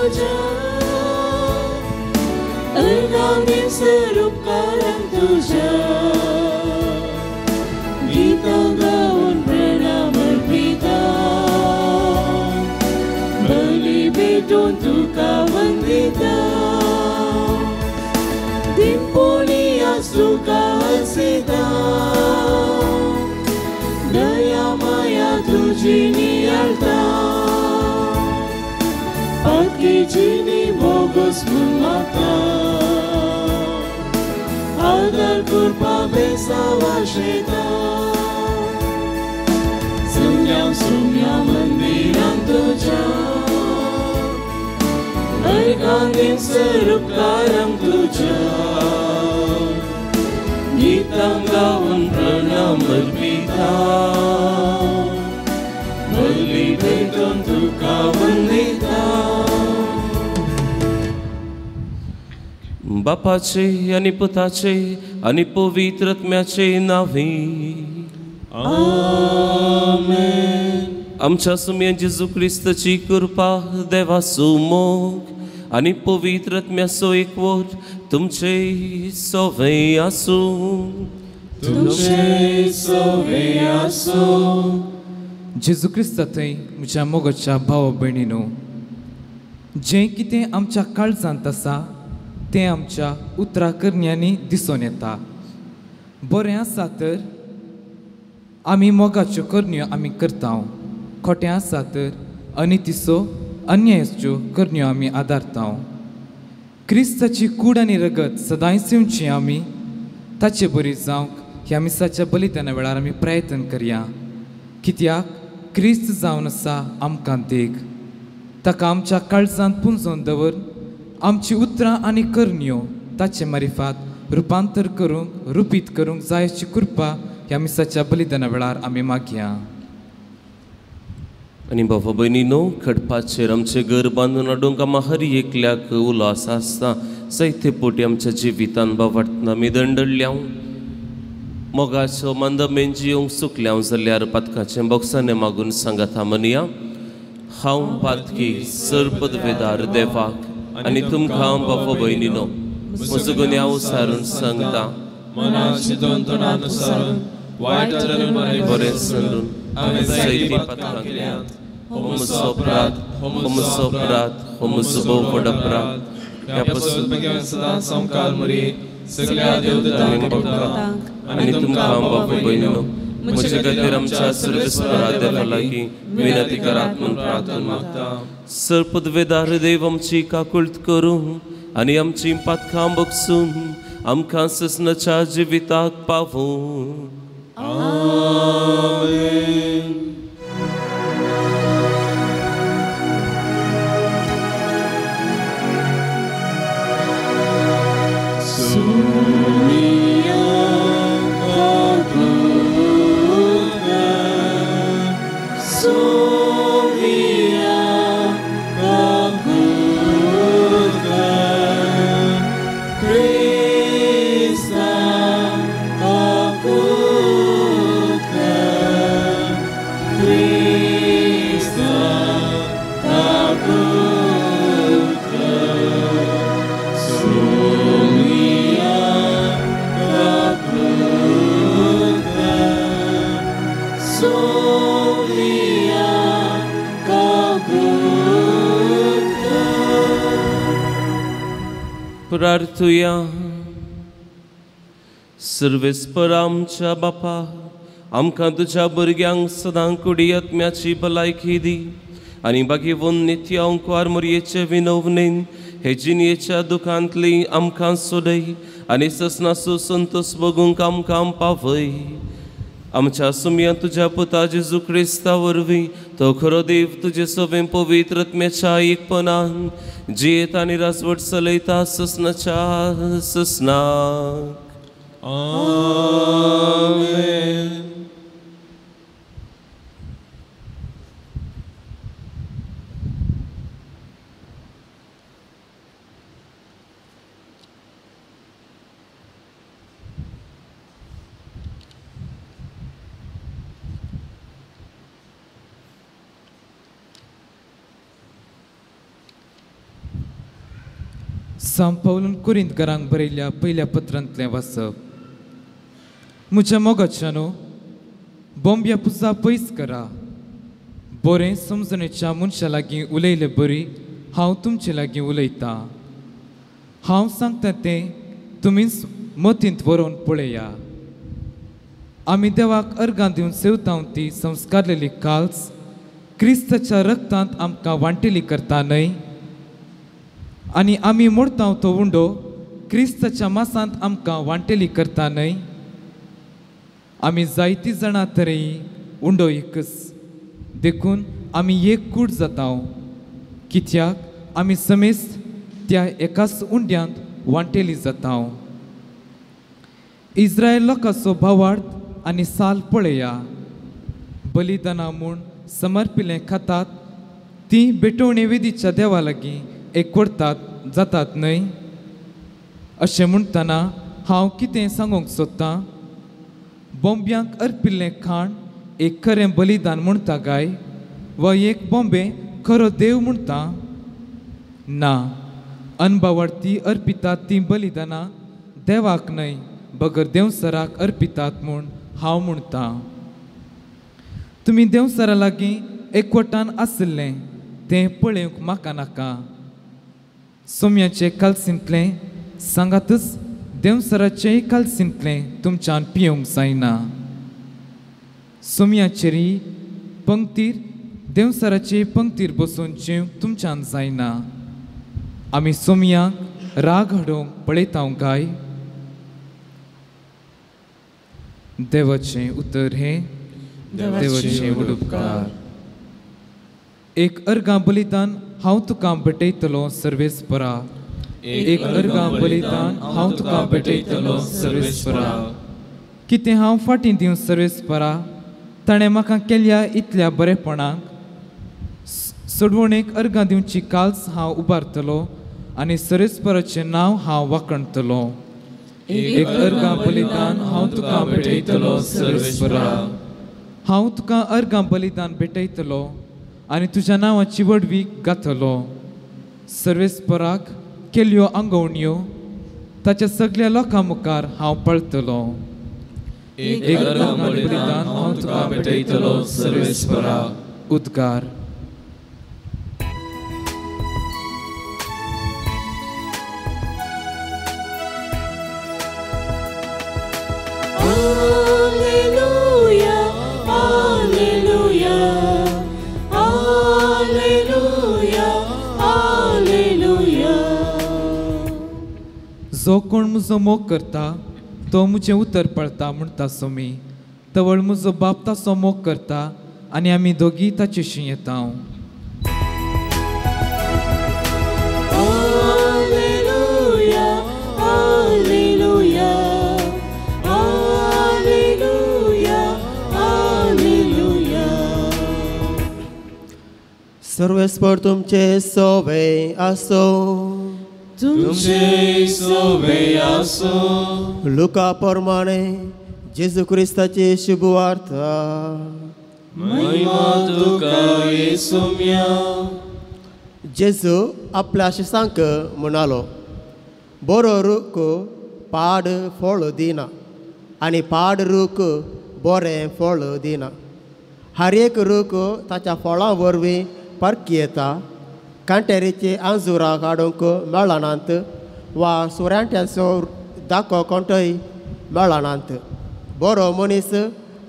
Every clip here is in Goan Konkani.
तुज्या अर्गां दिसर उपकारांक तुज्या गीतां गावन प्रणाम अर्पिता बली भेटून तुका वंदिता दिमपोणी तुका हसयता दया माया तुजी नियाळता पातकीची मोगस म्हूण मागता आदार करपा बेसांव आशेता सुम्या सुम्या मंदिरांत तुज्या अर्गां दिसर उपकारांक तुज्या गीतां गावन प्रणाम अर्पिता बली भेटून तुका वंदिता. बापाचे आनी पुताचे आनी पवित्र आत्म्याचे नांवे आमेन. आमच्या सुम्या जेजू क्रिस्ताची कृपा देवाचो मोग आनी पवित्र आत्म्याचो एकवट तुमचे सवे आसूं. तुमचे सवे आसूं. जेजू क्रिस्ता थंय म्हज्या मोगाच्या भाव भयणीनो, जें कितें आमच्या काळजांत आसा तें आमच्या उतरा करण्यांनी दिसून येता. बरें आसा तर आमी मोगाच्यो करण्यो आमी करता, खोटें आसा तर अनितीचो अन्यायाच्यो करण्यो आमी आदारता. क्रिस्ताची कूड आनी रगत सदांच सेवची आमी ताचे बरी जावंक ह्या मिसाच्या बलिदाना वेळार आमी प्रयत्न करया. कित्याक क्रिस्त जावन आसा आमकां देख. ताका आमच्या काळजांत पुंजोवन दवर आमची उतरां आनी करण्यो ताचे मारिफात रुपांतर करूंक रुपीत करूंक जाय अशी कृपा ह्या मिसाच्या बलिदाना वेळार आमी मागया. आनी बाबा भयणीनो, खडपाचेर आमचें घर बांदून हाडूंक आमकां हर एकल्याक उलो आसता. जायते पोटी आमच्या जिवितान बावाटना आमी दंडल्या मोगाचो मंदमेन जिवंक चुकल्या जाल्यार पातकाचें बोक्साने मागून सांगाता म्हणया. हांव पातकी सर पदवेदार देवाक आनी तुमकां बाबा भयणीनो म्हजो गुन्यांव सारून सांगता. बरें सांगून जायतीं पातकां केल्यांत. हो म्हजो अपराध, हो म्हजो अपराध, हो म्हजो भोव व्हड अपराध. ह्या पासून आनी तुमकां बाबा भयणीनो म्हजे खातीर आमच्या सर्वेस्परा देवा लागीं विनंती करात म्हूण प्रार्थना मागता. सर पदवेदार देव आमची काकुळट करूं आनी आमची पातकां बगसून आमकां ससनाच्या जिविताक पावूं. आमेन. सुमिया काकुळट कर, सुमिया काकुळट कर, क्रिस्ता काकुळट कर, क्रिस्ता काकुळट कर, सुमिया काकुळट कर, सुमिया काकुळट कर. प्रार्थुया. सर्वेस्पर आमच्या बापा, आमकां तुज्या भुरग्यांक सदां कुडी आत्म्याची भलायकी दी आनी बागेवन नित्य अंकुवार मोरयेचे विनवणेन हे जिणयेच्या दुखांतली आमकां सोडय आनी ससनाचो संतोश बगूंक आमकां पावय. आमच्या सुमया तुज्या पुता जेजू क्रिस्ता वरवीं तो खरो देव तुजे सवें पवित्र आत्म्याच्या एकपणान जियेत आनी राजवट चलयता ससनाच्या ससनाक. आमेन. सांत पावलून कोरिंतकारांक बरयल्ल्या पयल्या पत्रांतलें वाचप. म्हज्या मोगाच्यानो, बोंब्या पुजा पयस करा. बरें समजणेच्या मनशा लागीं उलयले बरी हांव तुमचे लागीं उलयतां. हांव सांगता तें तुमीच मतींत व्हरोवन पळया. आमी देवाक अर्गां दिवन सेवतां ती संस्कारलेली काल्स क्रिस्ताच्या रक्तांत आमकां वांटेली करता न्हय? आनी आमी मोडता तो उंडो क्रिस्ताच्या मासांत आमकां वांटेली करता न्हय? आमी जायतीं जाणां तरी उंडो एकच, देखून आमी एक कूट जाता, कित्याक आमी समेस्त त्या एकाच उंड्यांत वांटेली जाता. इस्रायल लोकांचो भावार्थ आनी साल पळया. बलिदाना म्हूण समर्पिलें खातात ती भेटवणे वेदीच्या देवा लागीं एकवटतात जातात न्हय? अशें म्हणटना हांव कितें सांगूंक सोदतां? बोंब्यांक अर्पिल्लें खाण एक खरें बलिदान म्हणटा काय, वा एक बोंबे खरो देव म्हणटा? ना, अनबावार्थी अर्पितात तीं बलिदानां देवाक न्हय बगर देवसराक अर्पितात म्हूण हांव म्हणटा. तुमी देवसरा लागीं एकवटान आशिल्लें तें पळोवंक म्हाका नाका. सोम्याचे कालसींतलें सांगातच देवसराचेय कालसींतलें तुमच्यान पिवंक जायना. सोम्याचेरी पंक्तीर देवसराचे पंक्तीर बसून जेवंक तुमच्यान जायना. आमी सोम्यांक राग हाडूंक पळयता काय? देवाचें उतर हें देवाचें उपकार. एक अर्गां बलिदान हांव तुका भेटयतलो सर्वेस्परा. एक अर्गां बलिदान हांव तुका भेटयतलो सर्वेस्परा. कितें हांव फाटीं दिवं सर्वेस्परा? ताणें म्हाका केल्या इतल्या बरेपणाक सोडवणेक अर्गां दिवची काल्स हांव उबारतलो आनी सर्वेस्पराचें नांव हांव वाखणतलो. एक अर्गां बलिदान हांव तुका भेटयतलो सर्वेस्परा. हांव तुका अर्गां बलिदान भेटयतलो आनी तुज्या नांवाची व्हडवीक गातलो. सर्वेस्पराक केल्यो आंगवण्यो ताच्या सगळ्या लोकां मुखार हांव पळतलो. एक अर्गां बलिदान हांव तुका भेटयतलो सर्वेस्परा. उद्गार. जो कोण म्हजो मोग करता तो म्हजें उतर पळता म्हणटा सोमी. तवळ म्हजो बाप ताचो मोग करता आनी आमी दोगी ताचेशी येता. Hallelujah, hallelujah, hallelujah, hallelujah. सर्वेस्पर तुमचे सोवे आसो. तुमचे सोवे आसो. लुका प्रमाणे जेजू क्रिस्ताची शुभवार्ता. महिमा तुका येसुम्या. जेजू आपल्या शिसांक म्हणालो, बरो रूख पाड फळ दिना आनी पाड रूख बरें फळ दिना. हर एक रूख ताच्या फळां वरवीं परकी येता. कांटेरीची आंजुरां काडूंक मेळनात वा सुरांट्याचो दाको कोणतोय मेळनात. बरो मनीस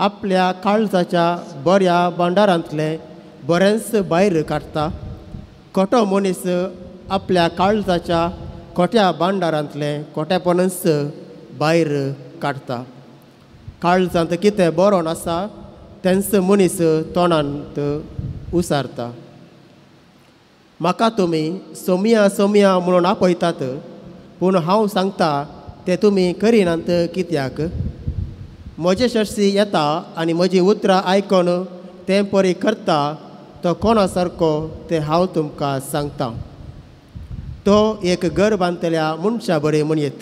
आपल्या काळजाच्या बऱ्या भांडारांतलें बरेंच भायर काडटा. खोटो मनीस आपल्या काळजाच्या खोट्या भांडारांतलें खोटेपणच भायर काडटा. काळजांत कितें बरोवन आसा तेंच मनीस तोंडांत उसारता. म्हाका तुमी सोमिया सोमिया म्हणून आपयतात, पूण हांव सांगता तें तुमी करिनात कित्याक? म्हजे शर्शी येता आनी म्हजी उतरां आयकून तें परी करता तो कोणा सारको तें हांव तुमकां सांगता. तो एक घर बांदतल्या मनशा बरी म्हणयेत.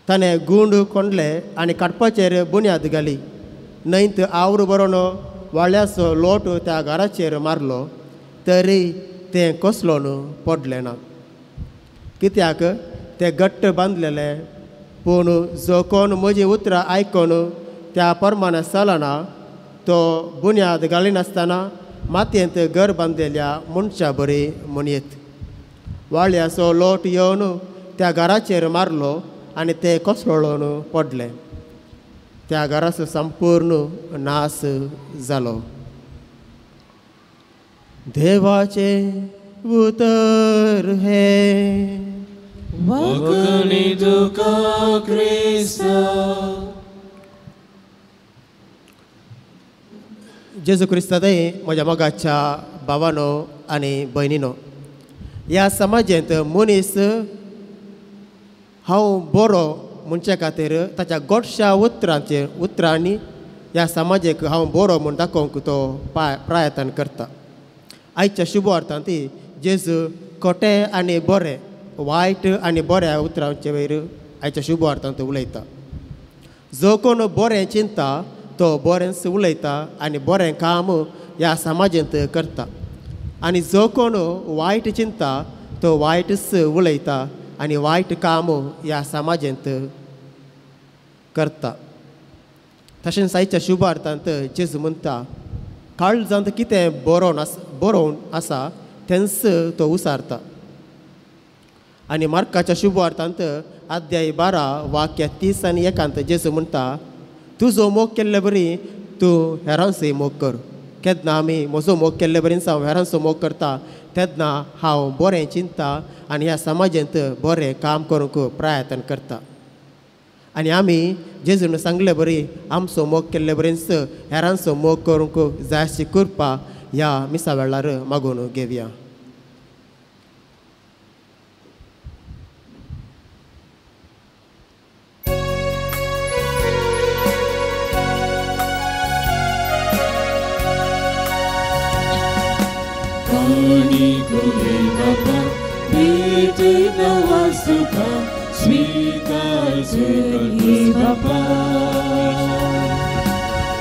ताणें गुंड कोंडले आनी काडपाचेर बुन्याद घाली. न्हंयत आवरू बरोवन वाळ्याचो लोट त्या घराचेर मारलो तरी तें कसलोन पडलें ना. कित्याक ते घट्ट बांदलेले. पूण जो कोण म्हजी उतरां आयकून त्या प्रमाणे चलना तो बुन्याद घालिनासतना मातयेंत घर बांदलेल्या मनशा बरी म्हणयेत. वाळ्याचो लोट येवन त्या घराचेर मारलो आनी ते कोसळून पडले. त्या घराचो संपूर्ण नाश जालो. देवाचें उतर हें. वखणी तुका क्रिस्ता. जेजू क्रिस्तांतय म्हज्या मोगाच्या भावानो आनी भयणीनो, ह्या समाजेंत मनीस हांव बरो म्हणचे खातीर ताच्या गोडश्या उतरांचेर उतरांनी ह्या समाजेक हांव बरो म्हूण दाखोवंक तो प्रयत्न करता. आयच्या शुभ अर्थांत जेजू खोटे आनी बरें, वायट आनी बऱ्या उतरांचे वयर आयच्या शुभ अर्थांत उलयता. जो कोण बरें चिंता तो बरेंच उलयता आनी बरें काम ह्या समाजेंत करता, आनी जो कोण वायट चिंता तो वायटच उलयता आनी वायट काम ह्या समाजेंत करता. तशेंच आयच्या शुभ अर्थांत जेजू म्हणटा काळजांत कितें बरोवन आसा तेंच तो उसारता. आनी मार्काच्या शुभ अर्थांत अध्याय 12 वाक्य 30 आनी 1 जेजू म्हणटा तुजो मोग केल्ले बरी तूं हेरांचोय मोग कर. केन्ना आमी म्हजो मोग केल्ले बरीच हांव हेरांचो मोग करता तेन्ना हांव बरें चिंता आनी ह्या समाजेंत बरें काम करूंक प्रयत्न करता. आनी आमी जेजून सांगले बरी आमचो मोग केल्ले बरीच हेरांचो मोग करूंक जाय अशी कृपा ह्या मिसा वेळार मागून घेवया. स्वीकार स्वीकार बापा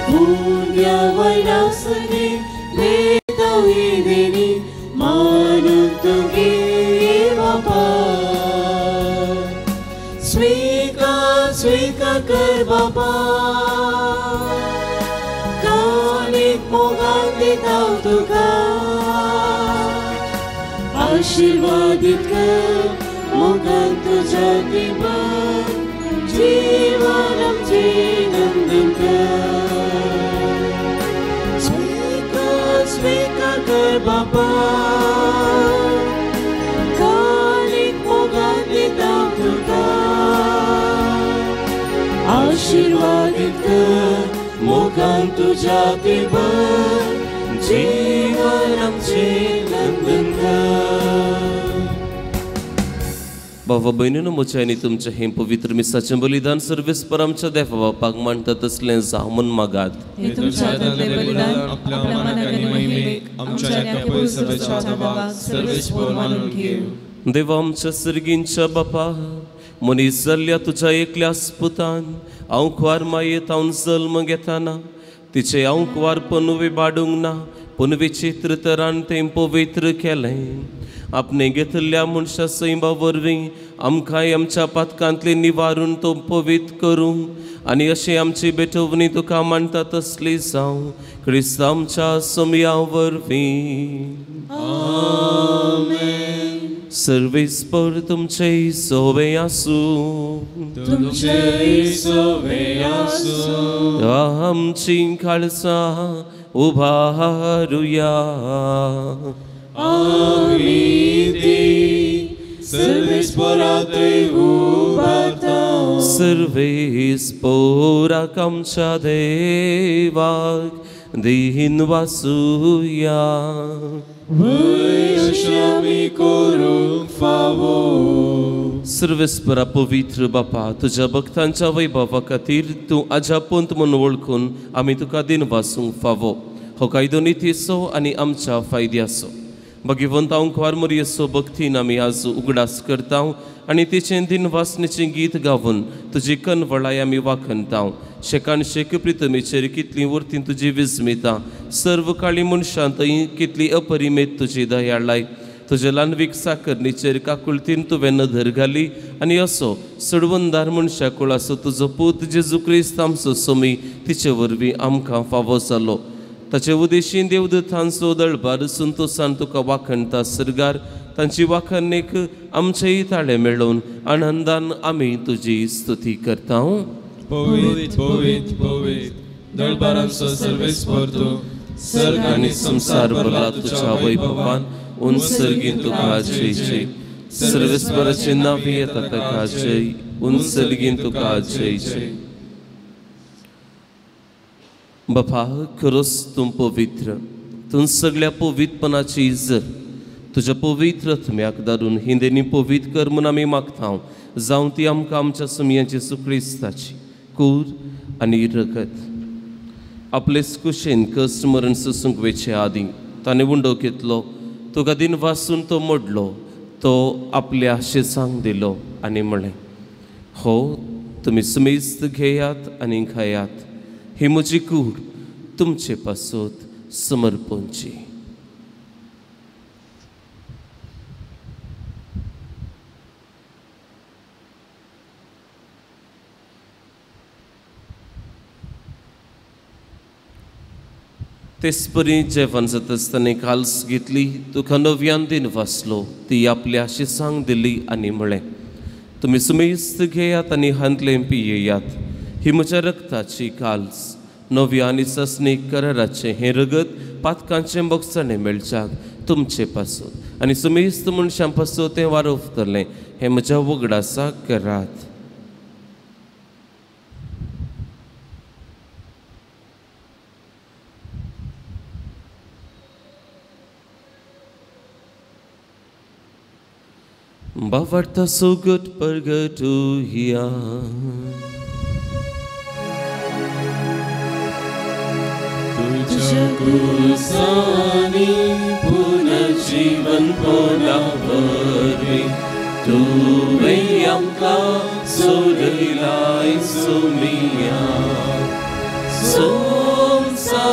पुण्य वैरासने देतावी देवी मानून तुगे बापा स्वीकार स्वीकार कर बापा कानिक मोगान दिताव तुका आशीर्वादित कर मोगान तुझ्या दिवन जीवन आमचे नंदन कर स्वीकार स्वीकार कर बापा कानिक मोगान दिताव तुका आशीर्वादित कर मोगान तुझ्या दिवन जीवन आमचे नंदन कर. बाबा भयणीनो, म्हजें आनी तुमचें हें पवित्र मिसाचें बलिदान सर्वेस्पर आमच्या देवा बापाक मांडटा तसलें जावं म्हूण मागात. देवा आमच्या सर्गींच्या बापा, मनीस जाल्ल्या तुज्या एकल्या पुतान आंकवार मायेत हांव जल्म घेताना तिचें आंकवार पनुवे बाडूंक ना, पूण विचित्र तरान तें पवित्र केलें. आपणे घेतिल्ल्या मनशा सैमा वरवीं आमकांय आमच्या पातकांतलें निवारून तो पवित्र करूं आनी अशें आमची भेटवणी तुका मानता तसली जावं क्रिस्त आमच्या समया वरवीं. आमेन. सर्वेस्पर तुमचे सोवे आसूं. तुमचे सोवे आसूं. आमची काळसां उभारुया. आमी ती सर्वेस्परातय उबारता. सर्वेस्पराक आमच्या देवाक दीन वासुया. वय आमी करूंक फावो. सर्वेस्परा पवित्र बापा, तुज्या भक्तांच्या वैभवा खातीर तूं अजापंत म्हूण वळखून आमी तुका दीन वासूंक फावो. हो कायदो नितीचो आनी आमच्या फायद्याचो. भगवंत आंकवार मरियेचो भक्तीन आमी आज उगडास करता आनी तिचें दिनवासनेचें गीत गावन तुजी कनवळाय आमी वाखणता. शेकान शेक प्रितमेचेर कितलीं वर्तीं तुजी विस्मिता, सर्व काळी मनशां थंय कितली अपरिमेत तुजी दयाळाय. तुजे ल्हानवीक साकरणीचेर काकुळतीन तुवें नदर घाली आनी असो सोडवणदार मनशा कुळाचो तुजो पूत जेजू क्रिस्त आमचो सोमी तिचे वरवीं आमकां फावो जालो. ताचे उदेशीन देवदूतांचो दळबार संतोसान तुका वाखणता सर्गार तांची वाखणेक आमचेय ताळे मेळोवन आनंदान आमी तुजी स्तुती करता. पवित्र पवित्र पवित्र दळबारांचो सर्वेस्पर तूं, सर्ग आनी संवसार भरला तुज्या वैभवान. उंचर्गीन तुका जय जय. सर्वेस्पराचें नांव येता ताका जय. उंचर्गीन तुका जय जय. बापा खरोच तूं पवित्र, तूं सगळ्या पवित्रपणाची जर तुज्या पवित्र आत्म्याक धाडून हिंदेनी पवित्र कर म्हूण आमी मागता. जावं ती आमकां आमच्या सुमयांची सुक्रिस्ताची कूर आनी रगत. आपलेच कुशेन कश्ट मरण सोसूंक वेचे आदीं ताणें उंडो घेतलो, तुका दिन वासून तो मोडलो, तो आपल्या शेजांक दिलो आनी म्हळें, हो तुमी सुमेस्त घेयात आनी खायात, ही म्हजी कूड तुमचे पासत समर्पणची. तेचपरी जेवण जाता आसतना काल्स घेतली, तुका नव्यान दिन वाचलो, ती आपल्या शिसांक दिली आनी म्हळें, तुमी सुमेस्त घेयात आनी हांतलें पियेयात, ही म्हज्या रक्ताची काल्स, नव्या आनी ससनीक कराराचें हें रगत पातकांचें बोगसणें मेळच्याक तुमचे पासून आनी सुमेस्त मनशां पासून तें वारवतलें, हें म्हज्या वगडासाक करात. बावार्थ सुगट परगटुया. तुझ्या कुसानी पुनर्जीवन पोलावरवी तुवें आमकां सोडयलाय सोमिया. संवसाराच्या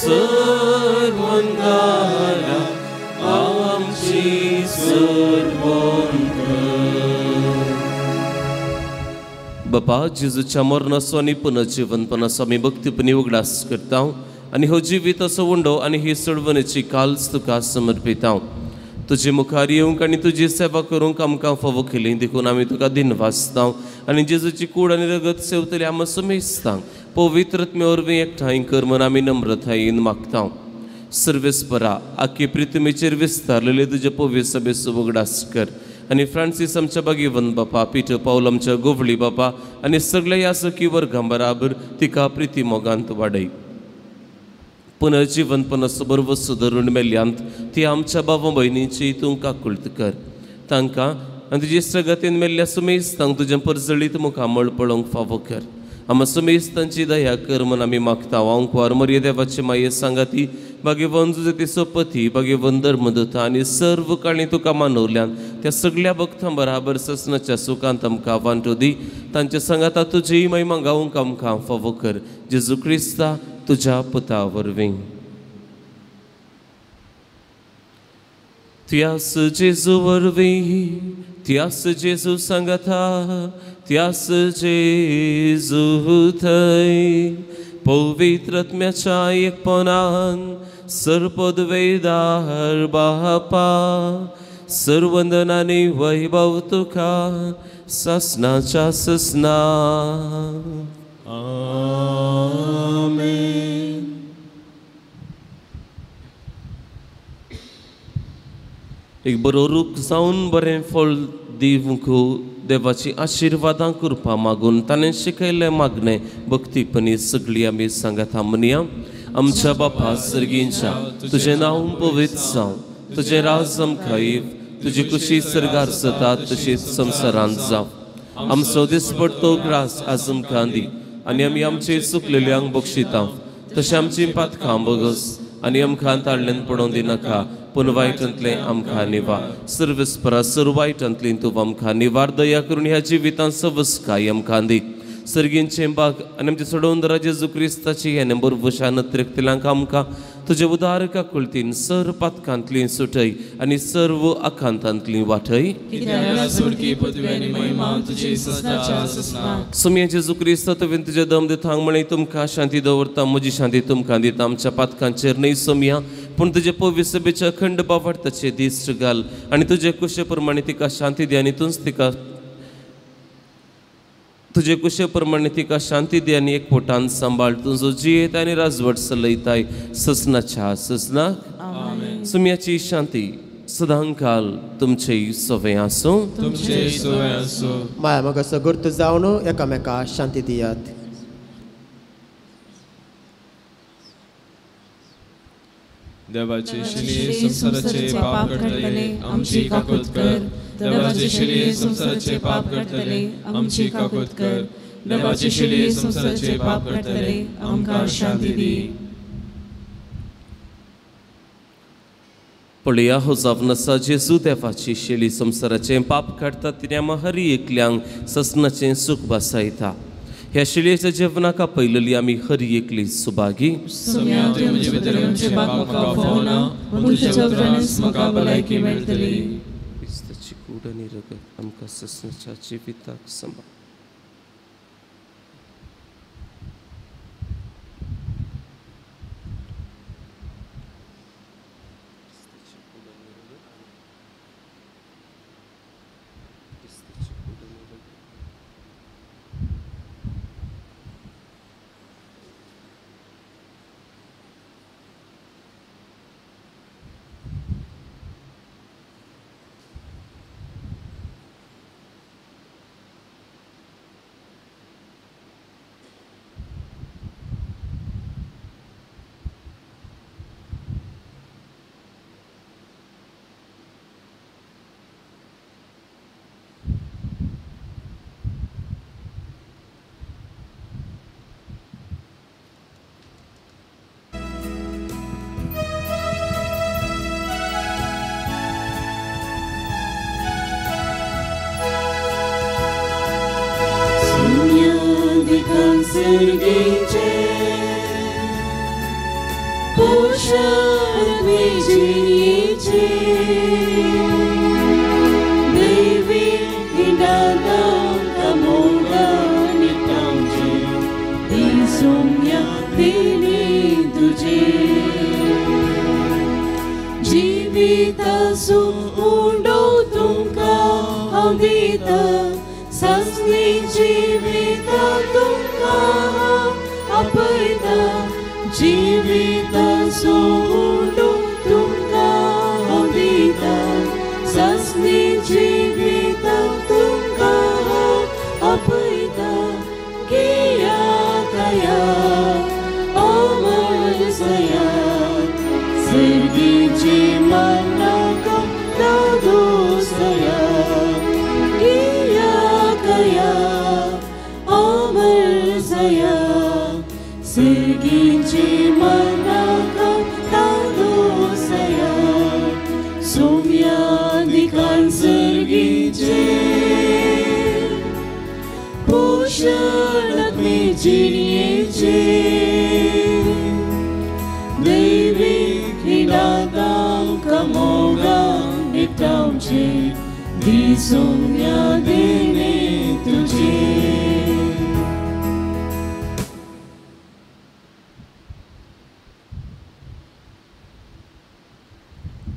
सर्वंगारा आमची सोडवण कर. बापा जेजूच्या मरणाचो आनी पुनर्जीवनपणाचो आमी भक्तीपणी उगडास करता आनी हो जिवीत असो उंडो आनी ही सोडवणेची काल्स तुका समर्पिता. तुजे मुखार येवंक आनी तुजी सेवा करूंक आमकां फावो केली देखून आमी तुका दिनवासता आनी जेजूची कूड आनी रगत सेवतली आमकां समेस्तांक पवित्र आत्म्या वरवीं एकठांय कर म्हूण आमी नम्रतायेन मागता. सर्वेस्परा आख्खे पृथ्वीचेर विस्तारलेले तुजे पवित्र सभेचो उगडास कर आनी फ्रांसीस आमच्या बागेवन बापा, पिटर पावल आमच्या गोवळी बापा आनी सगळ्या ह्या सखी वर्गां बराबर तिका प्रिती मोगांत वाडय. पुनर्जीवनपणाचो बरवसो धरून मेल्यांत ती आमच्या बाबा भयणीची तूं काकुळट कर. तांकां आनी तुजे सगतीन मेल्ल्या सुमेस्तांक तुजें परजळीत मुखामळ पळोवंक फावो कर. आमकां सुमेस्तांची दया कर म्हूण आमी मागता. आंकवार मरिया देवाची माये सांगाती भाग्यवन तुजे सोपती भाग्यवन धर्मदूता आनी सर्व काळी तुका मानवल्यान त्या सगळ्या भक्तां बराबर ससनाच्या सुखांत आमकां वांटो दी. तांच्या सांगाता तुजी महिमा गावंक आमकां फावो कर. जेजू क्रिस्ता तुज्या पुता वरवीं. त्यास जेजू वरवीं, त्यास जेजू सांगाता, त्यास जेजू थंय पवित्र आत्म्याच्या एकपणान सर्पदवेदार बापा सर्वंदनानी वैभव तुका ससनाच्या ससना. आमेन. एक बरो रूख जावन बरें फळ दिवंक देवाची आशिर्वादां कृपा मागून ताणें शिकयल्लें मागणें भक्तीपणी सगळी आमी सांगाता म्हणया. आमच्या बापा सर्गींच्या तुजें नांव पवित्र जावं, तुजें राज आमकां येव, तुजी कुशी सर्गार जाता तशीच संवसारांत जावं. आमचो दिसपडतो ग्रास आज आमकां दी आनी आमी आमचे चुकलेल्यांक बक्षिता तशें आमची पातकां बगस आनी आमकां ताळ्यान पडोवंक दिनाका, पूण वायटांतलें आमकां निवार. सर्वेस्परा सर्व वायटांतली तूं आमकां निवार. दया करून ह्या जिवितांत सवस्काय आमकां दी. सर्गींचें बाग आनी आमचे सोडोवन जेजू क्रिस्ताची आनी बरबुशान त्रिकतिलांक आमकां तुजे उदार काकुळतीन सर पातकांतली सुटय आनी सर्व आकांतांतली वाटय. सुमया जेजू क्रिस्त तुवें तुजें दम दिता म्हणे तुमकां शांती दवरता, म्हजी शांती तुमकां दिता. आमच्या पातकांचेर न्हय सोमया, पूण तुजे पवित्र सभेच्या अखंड बावार्थाचे दिश्ट घाल आनी तुजे कुशे प्रमाणे तिका शांती दी आनी तूंच तिका तुजे कुशे प्रमाणे तिका शांती दी आनी एक पोटान सांबाळ. तुजो जियेत आनी राजवट चलयताय ससनाच्या ससनाक. सुम्याची शांती सदांकाल तुमचे सवे आसूं. माया म्हाका सगुर्त जावन एकामेका शांती दियात. देवाचे शिले संसाराचे पाप काडटले आमची काकूत कर. देवाचे शिले संसाराचे पाप काडटले आमची काकूत कर. देवाचे शिले संसाराचे पाप काडटले आमकां शांती दी. पळया हो जावन आसा जेजू देवाची शेली संसाराचें पाप काडटा, तिणें आमकां हरी एकल्यांक ससनाचें सूख बसायता. ह्या शिळयेच्या जेवणाक आपयलेली आमी हरी एकली सुभागी. क्रिस्ताची कूड आनी रगत आमकां ससनाच्या जिविताक सांबाळ.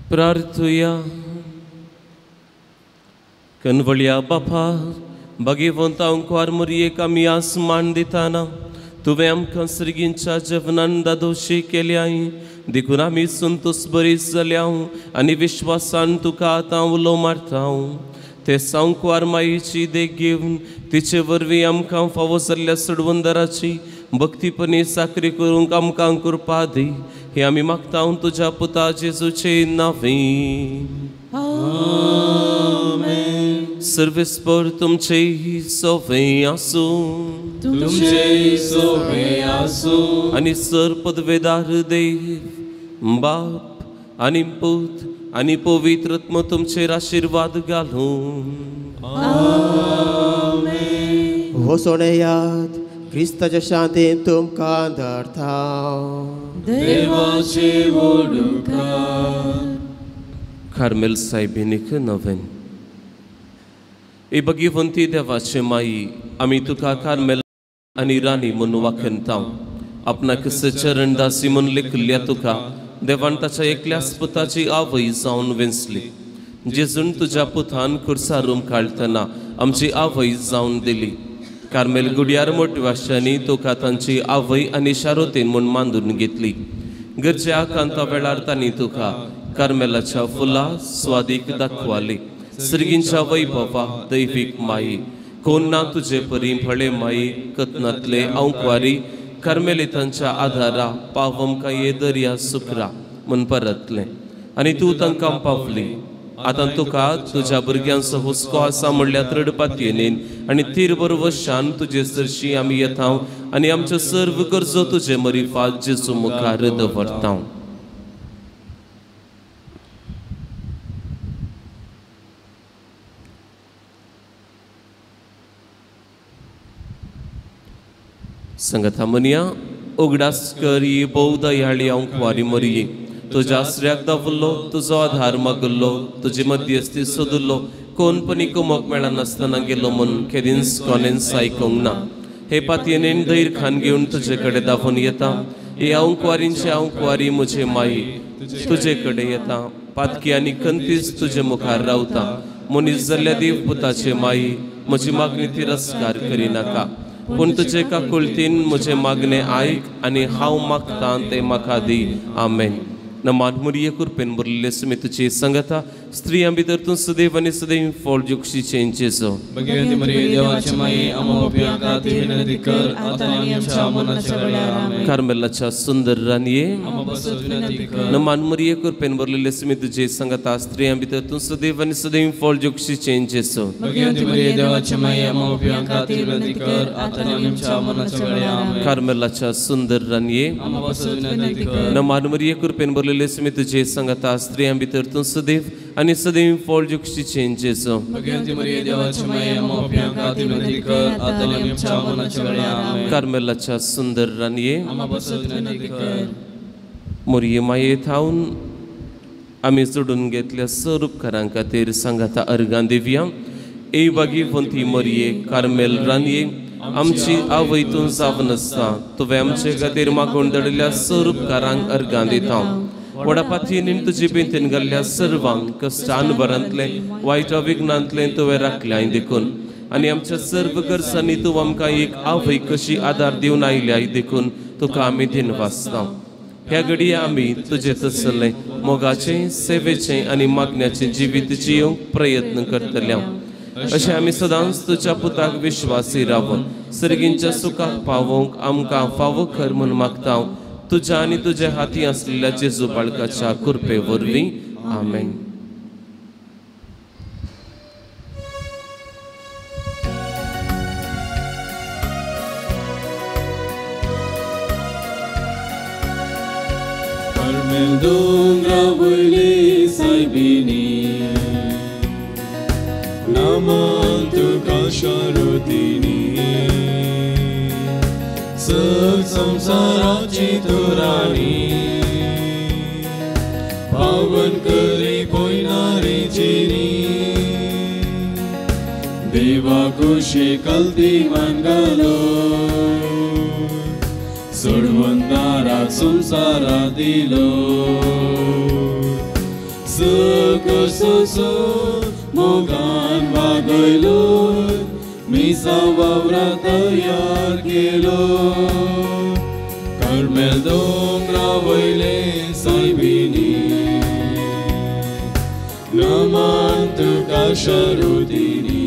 प्रार्थुया. कनवळया बापा, भगवंता अंकुर मुरयेक आमी आस मान दिताना तुवें आमकां सर्गींच्या जेवणान दादोशी केल्याय, देखून आमी संतोस बरी जाल्या आनी विश्वासान तुका आतां उलो मारता. ते सांकवार मायेची देख घेवन तिचे वरवीं आमकां फावो जाल्ल्या सोडवंदराची भक्तीपणी साकरी करूंक आमकां कृपा दी, हे आमी मागता तुज्या पुता जेजूचे नांवे. आमेन. सर्वेस्पर तुमचे सोवे आसूं. तुमचे सोवे आसूं. आनी सर पदवेदार देव बाप आनी पूत आनी पवित्र आत्मो तुमचेर आशिर्वाद घालूं. आमेन. वसोन येयात. क्रिस्ताच्या शांतीन तुमकां धाडटा. देवाचे वडुकार. कार्मेल सायबिणीक नवेन. ए भगिवंती देवाचे माई, आमी तुका कार्मेल आनी राणी म्हूण वाखणता. आपणाक चरण दासी म्हूण लेखिल्ल्या तुका देवान ताच्या एकल्याच पुताची आवय जावन वेंचली. जेजून तुज्या पुतान खुर्सार काडटना आमची आवय जावन दिली. कार्मेल गुड्यार मोटवाशांनी तुका तांची आवय आनी शारोतीन म्हूण मांदून घेतली. गरजे आकांता वेळार तांणी तुका कार्मेलाच्या फुलां स्वादीक दाखवाली. सर्गींच्या वैभवा दैवीक माई, कोण ना तुजे परी भळे माई, कथनांतले अंकवारी कार्मेलितांच्या आधारा पावमकां ये दर्या सुकरा म्हूण परतलें आनी तूं तांकां पावली. आतां तुका तुज्या भुरग्यांचो हुस्को आसा म्हणल्यार रडपातयेन आनी तीर बरोबर शान तुजे सरशी आमी येता आनी आमच्यो सर्व गरजो तुजे मरिफात जेजू मुखार दवरता. संगता मनिया उगडास करी भोव दयाळी अंकवारी मरिये, तुज्या आसऱ्याक दावल्लो, तुजो आधार मागल्लो, तुजी मध्यस्थी सोदल्लो, कोणपणी कुमक मेळनासतना गेलो म्हूण केदींच कोणेंच आयकूंक ना. हे पातयेन धैर खान घेवन तुजे कडेन दाखोवन येता. हे अंकवारींचे अंकवारी म्हजे माई तुजे कडेन येता. पातकी आनी खंतीच तुजे मुखार रावता. मनीस जाल्ल्या देव पुताचे माई, म्हजी मागणी तिरस्कार करिनाका, पूण तुजे काकुळतीन म्हजें मागणें आयक आनी हांव मागतां तें म्हाका दी. आमेन. नमान मुरिये कृपेन भरिल्ले सुमी तुजी संगता, स्त्रियां भितर तूं सदैव आनी सदैव फळ जोक्षीचें जेजो. भगिवंती मरिये देवाची माई, आम्हा पाप्यां खातीर विनंती कर, आतां आनी आमच्या मरणाच्या वेळार. आमेन. कार्मेलाच्या सुंदर राणये, आम्हा पासत विनंती कर. नमान मुरिये कृपेन भरिल्ले सुमी तुजी संगता, स्त्रियां भितर तूं सदैव आनी सदैव फळ जोक्षीचें जेजो. भगिवंती मरिये देवाची माई, आम्हा पाप्यां खातीर विनंती कर, आतां आनी आमच्या मरणाच्या वेळार. आमेन. कार्मेलाच्या सुंदर राणये, आम्हा पासत विनंती कर. नमान मुरिये कृपेन भरिल्ले सुमी तुजी संगता, स्त्रियां भितर तूं सदैव आनी सदैव फळ जोक्षीचें जेजो. भगिवंती मरिये देवाची माई, आम्हा पाप्यां खातीर विनंती कर, आतां आनी आमच्या मरणाच्या वेळार. आमेन. कार्मेलाच्या सुंदर राणये, आम्हा पासत विनंती कर. मोरये माये थावन आमी जोडून घेतल्या सर उपकारां खातीर सांगाता अर्गां दिवया. ए बागीवंती मरिये कार्मेल राणये, आमची आवय तूं जावन आसता. तुवें आमचे खातीर मागून धाडिल्ल्या सर उपकारांक अर्गां दिता. व्हडा पातयेन तुजी बेंतीन घाल्ल्या सर्वांक कश्टान भरांतलें वायट विघ्नांतलें तुवें राखल्याय देखून आनी आमच्या सर्व गरजांनी तूं आमकां एक आवय कशी आदार दिवन आयल्याय देखून तुका आमी दिनवासता. ह्या घडये आमी तुजे तसलें मोगाचें, सेवेचें आनी मागण्याचें जिवीत जियोवंक प्रयत्न करतले. अशें आमी सदांच तुज्या पुताक विश्वासी रावन सर्गींच्या सुखाक पावोवंक आमकां फावो खर म्हूण मागता. तुज्या आनी तुज्या हाती आसलेल्या जेजू बाळकाच्या कृपे वरवीं. आमेन. कार्मेल दोंगरा वयली सायबिणी, नमन तुका शारुतिनी, सग संसाराची तूं राणी, पावन करी पयनारी जिणी, देवा कुशे कलती मान घालो, सोडवणाराक संवसारा दिलो, सग सोसो मोगान वागयलो, मिसा वावरा तयार केलो, कार्मेल दोंगरा वयले सायबिणी, नमन तुका शारुतिनी,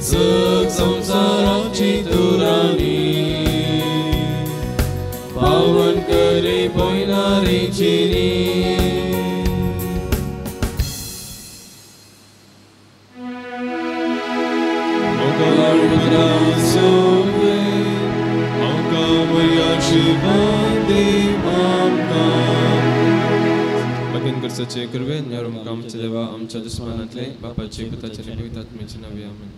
सग संवसाराची तूं राणी, पावन करी पयनारी चिनी. भगिन करसाचे कृपेन ह्या आमच्या देवा आमच्या दुस्मानांतले बापाचे पुताचे आनी पवित्र आत्म्याचे नांवे. आमेन.